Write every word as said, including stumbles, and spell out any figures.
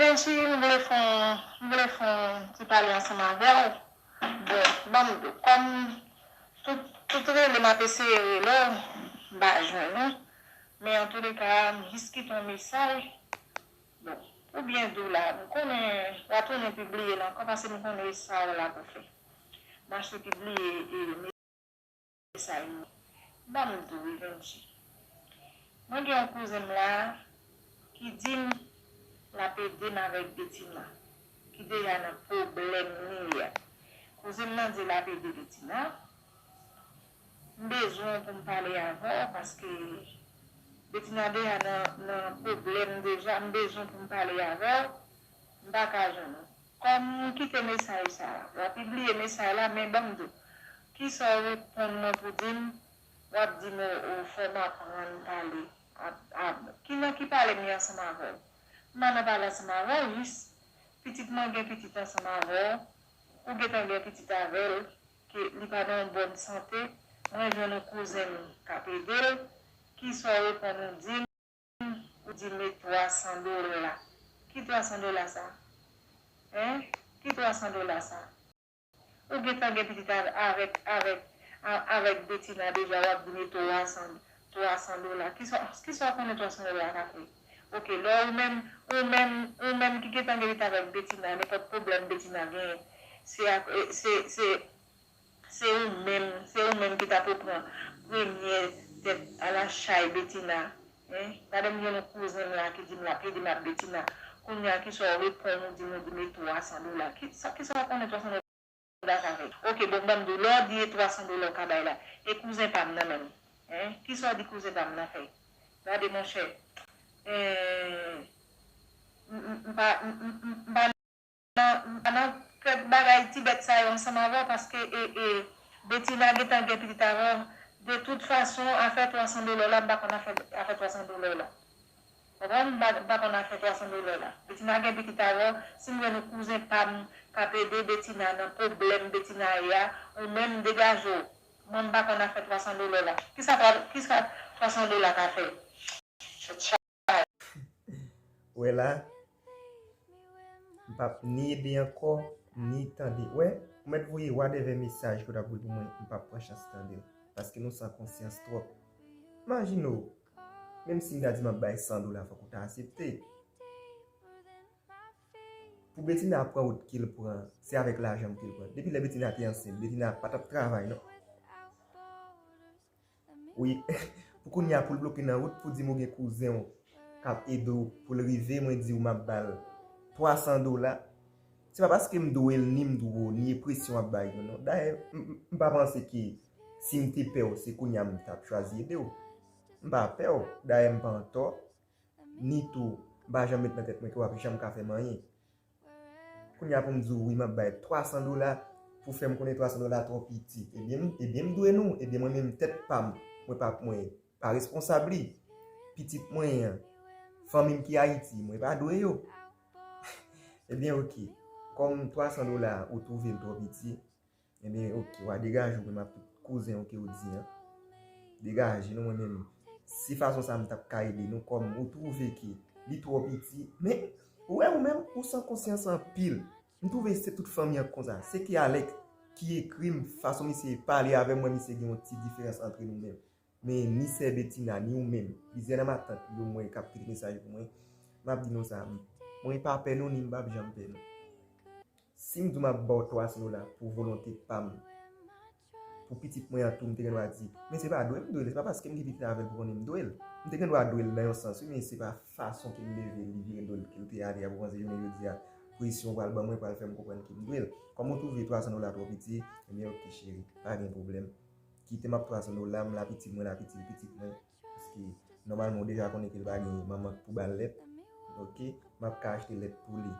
Venchi, m vle fè yon, m vle fè yon ti pale ansanm avè w. Bon, ban m di w, kòm tout, tout rele m ap eseye rele w, m pa jwenn ou. Men antouleka, m jis kite yon mesaj. Bon, ou byen di w la, m konnen w a tounen pibliye l ankò paske m konnen e sa w la pou fè. M achte pibliye e mesaj ou. Ban m di w, Venchi. Mwen gen yon kouzen m la ki di m l ap ede m avèk Betina, ki deja nan pwoblèm li a. Kouzen m nan di l ap ede Betina. M bezwen w pou m pale avè w paske Betina deja nan, nan pwoblèm deja. M bezwen pou m pale avè w. M pa ka jwenn ou. Kòm m kite mesaj sa a, w a pibliye mesaj la, men ban m di w, kisa w reponn mwen pou di m, w ap di m, o, o, fò m aprann pale. A, a, ki nan ki pale m ye ansanm avè w? M pa nan pale ansanm avè w, jis pitit mwen gen pitit ansanm avè w, ou gentan gen pitit avè l, ke li pa nan yon bòn sante, mwen jwenn yon kouzen m k ap ede l, kisa w reponn ou di m, ou di m e twa san dola. Ki twa san dola sa? Hein? Ki twa san dola sa? Ou gentan gen pitit avè-, avèk, avèk, a-, avèk Betina deja, w ap di m e twa san, twa san dola. Kisa, kisa w konnen twa san dola ka fè? Oke, lè ou menm, ou menm, ou menm ki gentan gen pitit avèk Betina, nenpòt pwoblèm Betina genyen, se ak, e, se, se, se ou menm, se ou menm ki ta pou pran premyè tèt a la chay Betina. Hein? Gade m jwenn yon kouzen m la ki di m l ap ede m ak Betina. Kounye a kisa w reponn ou di m, ou di m e twa san dola. Kisa, kisa w konnen twa san dola ka fè? Oke, bon, ban m di w, lè w di e twa san dola w ka bay la, e kouzen pa m nan menm. Hein? Kisa w di kouzen pa m nan fè? Gade monchè. Eh, m, m, m pa, m, m, m, m pa nan, m pa nan kèk bagay ti bèt sa yo ansanm avè w, paske, e, e, Betina gentan gen pitit avè w. De tout fason, afè twa san dola w la, m pa konn afè, afè twa san dola w la. Konprann? M pa, m pa konn afè twa san dola w la. Betina gen pitit avè w, si m jwenn yon kouzen pa m k ap ede Betina nan pwoblèm Betina ye a, ou menm degaje w. Mwen, m pa konn afè twa san dola w la. Kisa twa, kisa twa san dola ka fè? Ou wè la, m p ap ni ede ankò, ni tande. Wè, ou mèt voye whatever mesaj ke w t ap voye pou mwen, m p ap pran chans tande l. Paske nou san konsyans twòp. Imajine w, menm si m ta di m ap bay san dola, fòk ou ta aksepte. Pou Betina pran wout ke l pran, se avèk lajan m ke l pran. Depi lè Betina te ansent, Betina pa t ap travay, non. Wi, pou kounye a, pou l bloke nan wout, pou di m ou gen kouzen w k ap ede w pou l rive, mwen di w m ap ba l twa san dola. Se pa paske m dwe l, ni m dwe w, ni e presyon w ap bay yo, non. Dayè, m, m, m pa panse ke si m te pè w, se kounye a m t ap chwazi ede w. M pa pè w, dayè m pa antò, ni tou, m pa janm met nan tèt mwen ke w ap janm ka fè m anyen. Kounye a pou m di w wi, m ap bay twa san dola, pou fè m konnen twa san dola twò piti. Ebyen, m, ebyen m dwe nou, ebyen mwen menm tèt pa m, mwen pa, mwen pa responsab li. Pitit mwen an, fanmi m ki Ayiti, mwen pa dwe yo. Ebyen, oke. Kòm twa san dola ou twouve l twò piti, ebyen, oke, w a degaje w menm ak tout kouzen w ke w di an. Degaje nou, mwen menm. Si fason sa m t ap ka ede nou, kòm ou twouve ke li twò piti, men ou wè ou menm, ou san konsyans anpil. M twouve se tout fanmi an konsa. Se ke Alex ki ekri m, fason misye pale avè m, mwen, misye gen yon ti diferans antre nou menm. Men ni sè Betina, ni ou menm, plizyè nan matant yo mwen k ap kite mesaj pou mwen, m ap di nou sa, mwen pa pè nou, ni m p ap janm pè nou. Si m di w m ap ba w twa san dola pou volonte pa m, pou pitit mwen an tou, m te gen dwa di, men se pa dwe m dwe l, se pa paske m gen pitit avè l pou konnen m dwe l. M te gen dwa dwe l nan yon sans, wi, men se pa fason ke m leve l, li vire do l, ke l te ale a, pou panse jounen jodi a, presyon pral ban mwen, pral fè m konprann ke m dwe l. Kòm ou twouve twa san dola twò piti, ebyen, oke, cheri, pa gen pwoblèm. Kite m ak twa san dola, m la pitit mwen, la pitit pitit mwen. Paske, nòmalman, ou deja konnen ke l pa gen manman k pou ba l lèt. Oke? M ap ka achte lèt pou li.